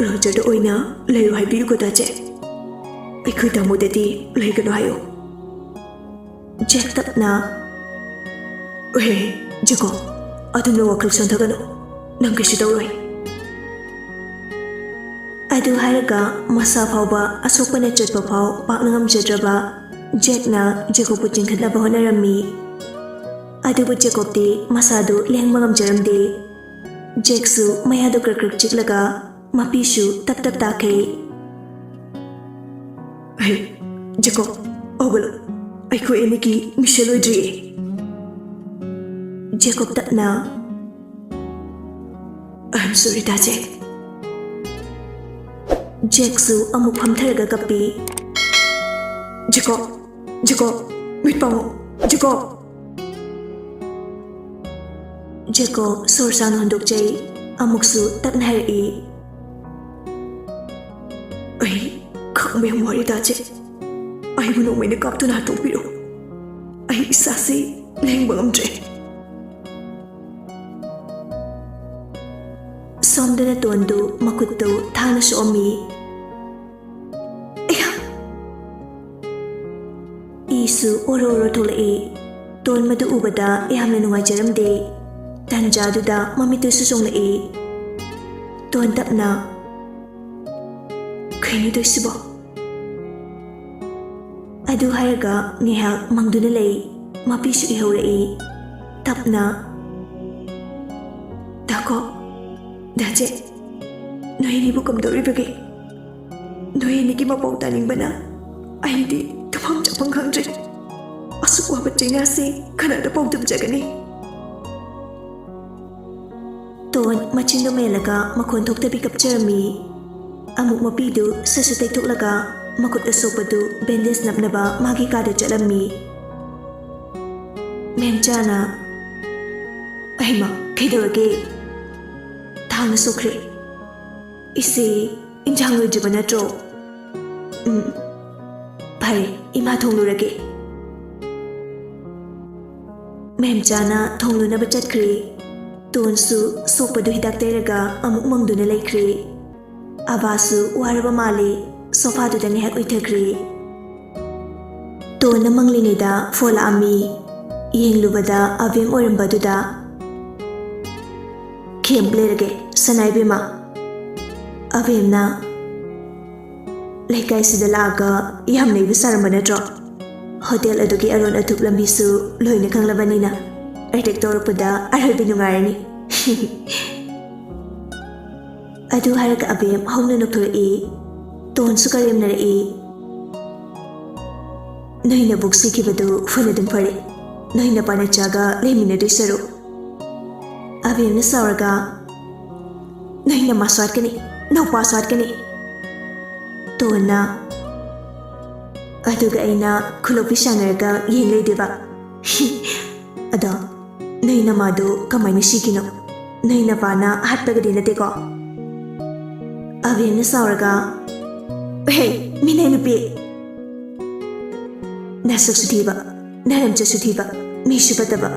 ꯔꯣꯖꯔꯗ ꯑꯣꯏꯅ ꯂꯩꯌꯨ ꯍꯥꯏꯕꯤꯌꯨꯀꯣ ꯗꯥ ꯖꯦꯛ꯫ ꯑꯩꯈꯣꯏ ꯇꯥꯃꯣꯗꯗꯤ ꯂꯩꯒꯅꯨ ꯍꯥꯏꯌꯨ꯫ ꯖꯦꯛ ꯇꯞꯅ, "ꯍꯦ, ꯖꯦꯀꯣꯕ, ꯑꯗꯨꯝꯅ ꯋꯥꯈꯜ ꯁꯣꯟꯊꯒꯅꯨ꯫ ꯅꯪ ꯀꯩꯁꯨ ꯇꯧꯔꯣꯏ꯫" ꯑꯗꯨ ꯍꯥꯏꯔꯒ ꯃꯁꯥ ꯐꯥꯎꯕ ꯑꯁꯣꯛꯄꯅ ꯆꯠꯄ ꯐꯥꯎ ꯄꯥꯛꯅ ꯉꯝꯖꯗ꯭ꯔꯕ ꯖꯦꯛꯅ ꯖꯦꯀꯣꯕꯄꯨ ꯆꯤꯡꯈꯠꯅꯕ ꯍꯣꯠꯅꯔꯝꯃꯤ꯫ ꯑꯗꯨꯕꯨ ꯖꯦꯀꯣꯕꯇꯤ ꯃꯁꯥꯗꯨ ꯂꯦꯡꯕ ꯉꯝꯖꯔꯝꯗꯦ꯫ ꯖꯦꯛꯁꯨ ꯃꯌꯥꯗꯨ ꯀ꯭ꯔꯛ ꯀ꯭ꯔꯛ ꯆꯤꯛꯂꯒ ꯃꯄꯤꯁꯨ ꯇꯞ ꯇꯞ ꯇꯥꯈꯩ꯫ "ꯍꯦ, ꯖꯦꯀꯣꯕ, ꯍꯧꯒꯠꯂꯣ꯫ ꯑꯩꯈꯣꯏ ꯑꯅꯤꯒꯤ ꯃꯤꯁꯟ ꯂꯣꯏꯗ꯭ꯔꯤꯌꯦ꯫" ꯖꯦꯀꯣꯕ ꯇꯞꯅ, "I am sorry, ꯗꯥ ꯖꯦꯛ꯫" ꯖꯦꯛꯁꯨ ꯑꯃꯨꯛ ꯐꯝꯊꯔꯒ ꯀꯞꯄꯤ꯫ "ꯖꯦꯀꯣꯕ, ꯖꯦꯀꯣꯕ, ꯃꯤꯠ ꯄꯥꯡꯉꯣ, ꯖꯦꯀꯣꯕ!" ꯖꯦꯀꯣꯕ ꯁꯣꯔ ꯁꯥꯡꯅ ꯍꯣꯟꯗꯣꯛꯆꯩ꯫ ꯑꯃꯨꯛꯁꯨ ꯇꯞꯅ ꯍꯥꯏꯔꯛꯏ, "ꯑꯩ ꯈꯪꯕ ꯌꯥꯝ ꯋꯥꯔꯦ, ꯗꯥ ꯖꯦꯛ꯫ ꯑꯩꯕꯨ ꯅꯣꯡꯃꯩꯅ ꯀꯥꯞꯇꯨꯅ ꯍꯥꯠꯇꯣꯛꯄꯤꯔꯣ꯫ ꯑꯩ ꯏꯁꯥꯁꯤ ꯂꯦꯡꯕ ꯉꯝꯗ꯭ꯔꯦ꯫" ꯁꯣꯝꯗꯅ ꯇꯣꯟꯗꯨ ꯃꯈꯨꯠꯇꯨ ꯊꯥꯡꯅ ꯁꯣꯛꯑꯝꯃꯤ꯫ ꯑꯌꯥ! ꯏꯁꯨ ꯑꯣꯔꯣ ꯑꯣꯔꯣ ꯊꯣꯛꯂꯛꯏ꯫ ꯇꯣꯟ ꯃꯗꯨ ꯎꯕꯗ ꯌꯥꯝꯅ ꯅꯨꯡꯉꯥꯏꯖꯔꯝꯗꯦ꯫ ꯇꯥꯟꯖꯥꯗꯨꯗ ꯃꯃꯤꯠꯇꯨꯁꯨ ꯆꯣꯡꯂꯛꯏ꯫ ꯇꯣꯟ ꯇꯞꯅ, "ꯀꯩꯅꯣ ꯇꯧꯏꯁꯤꯕꯣ?" ꯑꯗꯨ ꯍꯥꯏꯔꯒ ꯉꯥꯏꯍꯥꯛ ꯃꯪꯗꯨꯅ ꯂꯩ꯫ ꯃꯄꯤꯁꯨ ꯏꯍꯧꯔꯛꯏ꯫ ꯇꯞꯅ, "ꯗꯥꯀꯣ, ꯗꯥ ꯖꯦꯛ, ꯅꯣꯏ ꯑꯅꯤꯕꯨ ꯀꯝꯗꯧꯔꯤꯕꯒꯦ? ꯅꯣꯏ ꯑꯅꯤꯒꯤ ꯃꯄꯥꯎ ꯇꯥꯅꯤꯡꯕꯅ ꯑꯩꯗꯤ ꯇꯨꯝꯐꯝ ꯆꯥꯐꯝ ꯈꯪꯗ꯭ꯔꯦ꯫ ꯑꯁꯨꯛ ꯋꯥꯕ ꯆꯩꯅꯥꯁꯦ ꯀꯅꯥꯗ ꯄꯥꯎꯗꯝꯖꯒꯅꯤ?" ꯇꯣꯟ ꯃꯆꯤꯟꯗꯨ ꯃꯦꯜꯂꯒ ꯃꯈꯣꯟ ꯊꯣꯛꯇꯕꯤ ꯀꯞꯆꯔꯝꯃꯤ꯫ ꯑꯃꯨꯛ ꯃꯄꯤꯗꯨ ꯁꯠ ꯁꯠ ꯇꯩꯊꯣꯛꯂꯒ ꯃꯈꯨꯠ ꯑꯁꯣꯛꯄꯗꯨ ꯕꯦꯟꯗꯦꯖ ꯅꯞꯅꯕ ꯃꯥꯒꯤ ꯀꯥꯗ ꯆꯠꯂꯝꯃꯤ꯫ ꯃꯦꯝꯆꯥꯅ, "ꯑꯩꯃ, ꯀꯩꯗꯧꯔꯒꯦ?" "ꯊꯥꯡꯅ ꯁꯣꯛꯈ꯭ꯔꯦ꯫" "ꯏꯆꯦ, ꯏꯟꯖꯥꯡ ꯂꯣꯏꯗ꯭ꯔꯤꯕ ꯅꯠꯇ꯭ꯔꯣ? ꯎꯝ, ꯐꯔꯦ, ꯏꯃꯥ ꯊꯣꯡꯂꯨꯔꯒꯦ꯫ ꯃꯦꯝꯆꯥꯅ ꯊꯣꯡꯂꯨꯅꯕ ꯆꯠꯈ꯭ꯔꯦ꯫ ꯇꯣꯟꯁꯨ ꯁꯣꯛꯄꯗꯨ ꯍꯤꯗꯥꯛ ꯇꯩꯔꯒ ꯑꯃꯨꯛ ꯃꯪꯗꯨꯅ ꯂꯩꯈ꯭ꯔꯦ꯫ ꯑꯕꯥꯁꯨ ꯋꯥꯔꯕ ꯃꯥꯜꯂꯦ, ꯁꯣꯐꯥꯗꯨꯗ ꯉꯥꯏꯍꯥꯛ ꯎꯏꯊꯈ꯭ꯔꯦ꯫ ꯇꯣꯟꯅ ꯃꯪꯂꯤꯉꯩꯗ ꯐꯣꯟ ꯂꯥꯛꯑꯝꯃꯤ꯫ ꯌꯦꯡꯂꯨꯕꯗ ꯑꯕꯦꯝ ꯑꯣꯏꯔꯝꯕꯗꯨꯗ, "ꯈꯦꯝ ꯂꯩꯔꯒꯦ, ꯁꯅꯥ ꯏꯕꯦꯝꯃ?" ꯑꯕꯦꯝꯅ, "ꯂꯩꯀꯥꯏꯁꯤꯗ ꯂꯥꯛꯑꯒ ꯌꯥꯝ ꯅꯩꯕ ꯁꯥꯔꯝꯕ ꯅꯠꯇ꯭ꯔꯣ? ꯍꯣꯇꯦꯜ ꯑꯗꯨꯒꯤ ꯑꯔꯣꯟ ꯑꯊꯨꯞ ꯂꯝꯕꯤꯁꯨ ꯂꯣꯏꯅ ꯈꯪꯂꯕꯅꯤꯅ ꯑꯦꯇꯦꯛ ꯇꯧꯔꯛꯄꯗ ꯑꯔꯣꯏꯕꯤ ꯅꯨꯡꯉꯥꯏꯔꯅꯤ꯫" ꯑꯗꯨ ꯍꯥꯏꯔꯒ ꯑꯕꯦꯝ ꯍꯧꯅ ꯅꯣꯛꯊꯣꯔꯛꯏ꯫ ꯇꯣꯟꯁꯨ ꯀꯔꯦꯝꯅꯔꯛꯏ꯫ "ꯅꯣꯏ ꯅꯕꯨꯛ ꯁꯤꯈꯤꯕꯗꯨ ꯐꯅ ꯑꯗꯨꯝ ꯐꯔꯦ, ꯅꯣꯏ ꯅꯄꯥ ꯅꯆꯥꯒ ꯂꯩꯃꯤꯟꯅꯗꯣꯏ ꯁꯔꯨꯛ꯫" ꯑꯕꯦꯝꯅ ꯁꯥꯎꯔꯒ, "ꯅꯣꯏ ꯅꯃꯥꯁꯨ ꯍꯥꯠꯀꯅꯤ, ꯅꯧꯄꯥꯁꯨ ꯍꯥꯠꯀꯅꯤ꯫" ꯇꯣꯟꯅ, "ꯑꯗꯨꯒ ꯑꯩꯅ ꯈꯨꯂꯣꯛꯄꯤ ꯁꯥꯟꯅꯔꯒ ꯌꯦꯡ ꯂꯩꯗꯣꯏꯕ꯫" "ꯑꯗꯣ ꯅꯣꯏ ꯅꯃꯥꯗꯨ ꯀꯃꯥꯏꯅ ꯁꯤꯈꯤꯅꯣ? ꯅꯣꯏ ꯅꯄꯥꯅ ꯍꯥꯠꯄꯒꯗꯤ ꯅꯠꯇꯦꯀꯣ?" ꯑꯕꯦꯝꯅ ꯁꯥꯎꯔꯒ, "ꯍꯦ, ꯃꯤꯅꯩ ꯅꯨꯄꯤ! ꯅꯁꯛꯁꯨ ꯊꯤꯕ, ꯅꯔꯝꯆꯠꯁꯨ ꯊꯤꯕ, ꯃꯤꯁꯨ ꯐꯠꯇꯕ,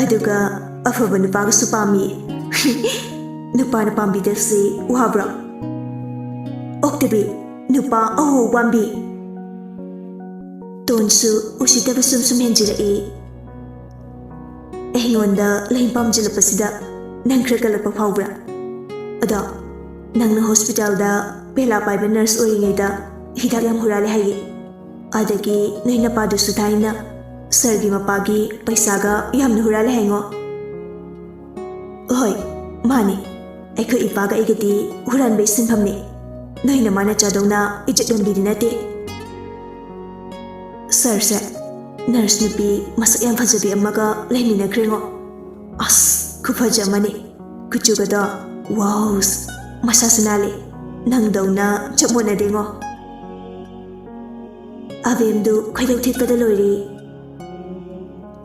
ꯑꯗꯨꯒ ꯑꯐꯕ ꯅꯨꯄꯥꯒꯁꯨ ꯄꯥꯝꯃꯤ꯫ ꯅꯨꯄꯥꯅ ꯄꯥꯝꯕꯤꯗꯕꯁꯤ ꯋꯥꯕ꯭ꯔꯣ? ꯑꯣꯛꯇꯕꯤ, ꯅꯨꯄꯥ ꯑꯍꯨ ꯄꯥꯝꯕꯤ꯫" ꯇꯣꯟꯁꯨ ꯎꯁꯤꯠꯇꯕ ꯁꯨꯝ ꯁꯨꯝ ꯍꯦꯟꯖꯤꯜꯂꯛꯏ꯫ "ꯑꯩꯉꯣꯟꯗ ꯂꯩ ꯄꯥꯝꯖꯤꯜꯂꯛꯄꯁꯤꯗ ꯅꯪ ꯈꯔ ꯀꯜꯂꯛꯄ ꯐꯥꯎꯕ꯭ꯔꯥ? ꯑꯗꯣ ꯅꯪꯅ ꯍꯣꯁꯄꯤꯇꯥꯜꯗ ꯄꯦꯂꯥ ꯄꯥꯏꯕ ꯅꯔꯁ ꯑꯣꯏꯔꯤꯉꯩꯗ ꯍꯤꯗꯥꯛ ꯌꯥꯝ ꯍꯨꯔꯥꯜꯂꯦ ꯍꯥꯏꯌꯦ꯫ ꯑꯗꯒꯤ ꯅꯣꯏ ꯅꯄꯥꯗꯨꯁꯨ ꯊꯥꯏꯅ ꯁꯥꯔꯒꯤ ꯃꯄꯥꯒꯤ ꯄꯩꯁꯥꯒ ꯌꯥꯝꯅ ꯍꯨꯔꯥꯜꯂꯦ ꯍꯥꯏꯉꯣ꯫" "ꯍꯣꯏ, ꯃꯥꯅꯤ꯫ ꯑꯩꯈꯣꯏ ꯏꯄꯥꯒ ꯑꯩꯒꯗꯤ ꯍꯨꯔꯥꯟꯕꯩ ꯁꯤꯟꯐꯝꯅꯤ꯫ ꯅꯣꯏ ꯅꯃꯥ ꯅꯆꯥꯗꯧꯅ ꯏꯖꯠ ꯂꯣꯟꯕꯤꯗꯤ ꯅꯠꯇꯦ꯫" "ꯁꯥꯔꯁꯦ ꯅꯔꯁ ꯅꯨꯄꯤ ꯃꯁꯛ ꯌꯥꯝ ꯐꯖꯕꯤ ꯑꯃꯒ ꯂꯩꯃꯤꯟꯅꯈ꯭ꯔꯦꯉꯣ꯫ ꯑꯁ, ꯈꯨꯐꯖ ꯑꯃꯅꯤ꯫ ꯀꯨꯆꯨꯒꯗꯣ, ꯋꯥꯎꯁ, ꯃꯁꯥꯁꯨ ꯅꯥꯜꯂꯤ꯫ ꯅꯪꯗꯧꯅ ꯆꯞ ꯃꯥꯟꯅꯗꯦꯉꯣ꯫" ꯑꯕꯦꯝꯗꯨ ꯈꯣꯏꯗꯧ ꯊꯤꯠꯄꯗ ꯂꯣꯏꯔꯦ꯫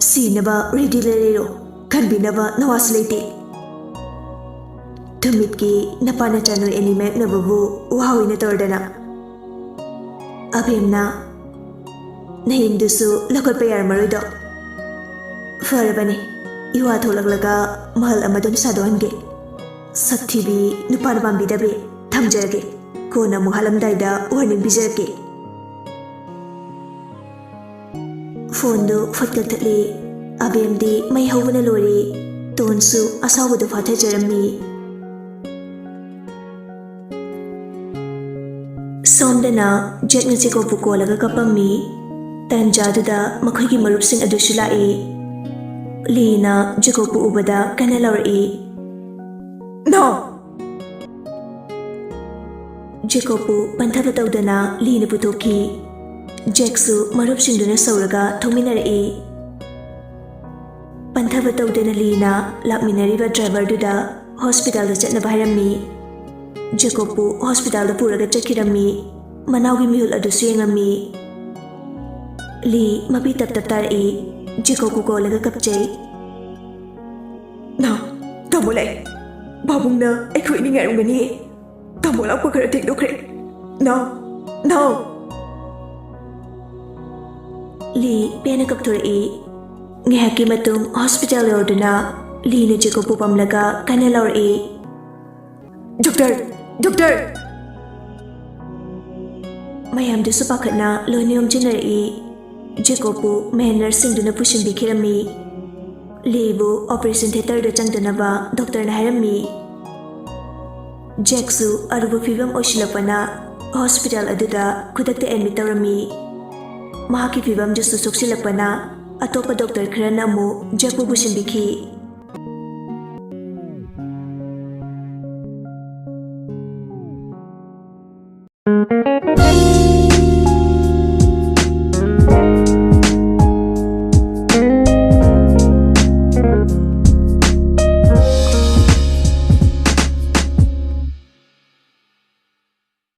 "ꯁꯤꯅꯕ ꯔꯦꯗꯤꯗ ꯂꯩꯔꯣ, ꯀꯟꯕꯤꯅꯕ ꯅꯋꯥꯁꯨ ꯂꯩꯇꯦ꯫" ꯊꯨꯝꯃꯤꯠꯀꯤ ꯅꯄꯥ ꯅꯆꯥꯅꯣꯏ ꯑꯅꯤ ꯃꯥꯌꯣꯛꯅꯕꯕꯨ ꯋꯥꯍꯧꯏꯅ ꯇꯧꯔꯗꯅ꯫ ꯑꯕꯦꯝꯅ, "ꯅꯌꯨꯝꯗꯨꯁꯨ ꯂꯧꯈꯠꯄ ꯌꯥꯔꯝꯃꯔꯣꯏꯗꯣ꯫ ꯐꯔꯕꯅꯤ, ꯏꯋꯥ ꯊꯣꯛꯂꯛꯂꯒ ꯃꯍꯜ ꯑꯃꯗꯨꯅ ꯁꯥꯗꯣꯛꯍꯟꯒꯦ꯫ ꯁꯛꯊꯤꯕꯤ, ꯅꯨꯄꯥꯅ ꯄꯥꯝꯕꯤꯗꯕꯤ, ꯊꯝꯖꯔꯒꯦ꯫ ꯀꯣꯟꯅ ꯑꯃꯨꯛ ꯍꯥꯠꯂꯝꯗꯥꯏꯗ warning ꯄꯤꯖꯔꯛꯀꯦ꯫" ꯐꯣꯟꯗꯨ ꯐꯠ ꯀꯛꯊꯠꯂꯤ꯫ ꯑꯕꯦꯝꯗꯤ ꯃꯩ ꯍꯧꯕꯅ ꯂꯣꯏꯔꯤ꯫ ꯇꯣꯟꯁꯨ ꯑꯁꯥꯎꯕꯗꯨ ꯐꯥꯊꯖꯔꯝꯃꯤ꯫ ꯁꯣꯝꯗꯅ ꯖꯦꯛꯅ ꯖꯦꯀꯣꯕꯄꯨ ꯀꯣꯜꯂꯒ ꯀꯞꯄꯝꯃꯤ꯫ ꯇꯟꯖꯥꯗꯨꯗ ꯃꯈꯣꯏꯒꯤ ꯃꯔꯨꯞꯁꯤꯡ ꯑꯗꯨꯁꯨ ꯂꯥꯛꯏ꯫ ꯂꯤꯅ ꯖꯦꯀꯣꯕꯄꯨ ꯎꯕꯗ ꯀꯟꯅ ꯂꯥꯎꯔꯛꯏ, "ꯅꯣ!" ꯖꯦꯀꯣꯕꯄꯨ ꯄꯟꯊꯕ ꯇꯧꯗꯅ ꯂꯤꯅ ꯄꯨꯊꯣꯛꯈꯤ꯫ ꯖꯦꯛꯁꯨ ꯃꯔꯨꯞꯁꯤꯡꯗꯨꯅ ꯁꯧꯔꯒ ꯊꯣꯛꯃꯤꯟꯅꯔꯛꯏ꯫ ꯄꯟꯊꯕ ꯇꯧꯗꯅ ꯂꯤꯅ ꯂꯥꯛꯃꯤꯟꯅꯔꯤꯕ ꯗ꯭ꯔꯥꯏꯚꯔꯗꯨꯗ ꯍꯣꯁꯄꯤꯇꯥꯜꯗ ꯆꯠꯅꯕ ꯍꯥꯏꯔꯝꯃꯤ꯫ ꯖꯦꯀꯣꯕꯄꯨ ꯍꯣꯁꯄꯤꯇꯥꯜꯗ ꯄꯨꯔꯒ ꯆꯠꯈꯤꯔꯝꯃꯤ꯫ ꯃꯅꯥꯎꯒꯤ ꯃꯤꯍꯨꯜ ꯑꯗꯨꯁꯨ ꯌꯦꯡꯉꯝꯃꯤ꯫ ꯂꯤ ꯃꯄꯤ ꯇꯞ ꯇꯞ ꯇꯥꯔꯛꯏ꯫ ꯖꯦꯀꯣꯕꯄꯨ ꯀꯣꯜꯂꯒ ꯀꯞꯆꯩ꯫ "ꯅꯥꯎ, ꯇꯥꯃꯣ ꯂꯥꯛꯑꯦ꯫ ꯄꯥꯕꯨꯡꯅ ꯑꯩꯈꯣꯏ ꯑꯅꯤ ꯉꯥꯏꯔꯝꯒꯅꯤ꯫ ꯇꯥꯃꯣ ꯂꯥꯛꯄ ꯈꯔ ꯊꯦꯡꯗꯣꯛꯈ꯭ꯔꯦ꯫ ꯅꯥꯎ, ꯅꯥꯎ!" ꯂꯤ ꯄꯦꯟꯅ ꯀꯞꯊꯣꯔꯛꯏ꯫ ꯉꯥꯏꯍꯥꯛꯀꯤ ꯃꯇꯨꯡ ꯍꯣꯁꯄꯤꯇꯥꯜ ꯌꯧꯔꯗꯨꯅ ꯂꯤꯅ ꯖꯦꯀꯣꯕꯄꯨ ꯄꯝꯂꯒ ꯀꯟꯅ ꯂꯥꯎꯔꯛꯏ, "ꯗꯣꯛꯇꯔ! ꯗꯣꯛꯇꯔ!" ꯃꯌꯥꯝꯗꯨꯁꯨ ꯄꯥꯈꯠꯅ ꯂꯣꯏꯅ ꯌꯣꯝꯁꯤꯟꯅꯔꯛꯏ꯫ ꯖꯦꯀꯣꯕꯄꯨ ꯃꯦꯟ ꯅꯔꯁꯁꯤꯡꯗꯨꯅ ꯄꯨꯁꯤꯟꯕꯤꯈꯤꯔꯝꯃꯤ꯫ ꯂꯤꯕꯨ ꯑꯣꯄꯔꯦꯁꯟ ꯊꯤꯌꯦꯇꯔꯗ ꯆꯪꯗꯅꯕ ꯗꯣꯛꯇꯔꯅ ꯍꯥꯏꯔꯝꯃꯤ꯫ ꯖꯦꯛꯁꯨ ꯑꯔꯨꯕ ꯐꯤꯕꯝ ꯑꯣꯏꯁꯤꯜꯂꯛꯄꯅ ꯍꯣꯁꯄꯤꯇꯥꯜ ꯑꯗꯨꯗ ꯈꯨꯗꯛꯇ ꯑꯦꯗꯃꯤꯠ ꯇꯧꯔꯝꯃꯤ꯫ ꯃꯍꯥꯛꯀꯤ ꯐꯤꯕꯝꯗꯨꯁꯨ ꯁꯣꯛꯆꯤꯜꯂꯛꯄꯅ ꯑꯇꯣꯞꯄ ꯗꯣꯛꯇꯔ ꯈꯔꯅ ꯑꯃꯨꯛ ꯖꯦꯛꯄꯨ ꯄꯨꯁꯤꯟꯕꯤꯈꯤ꯫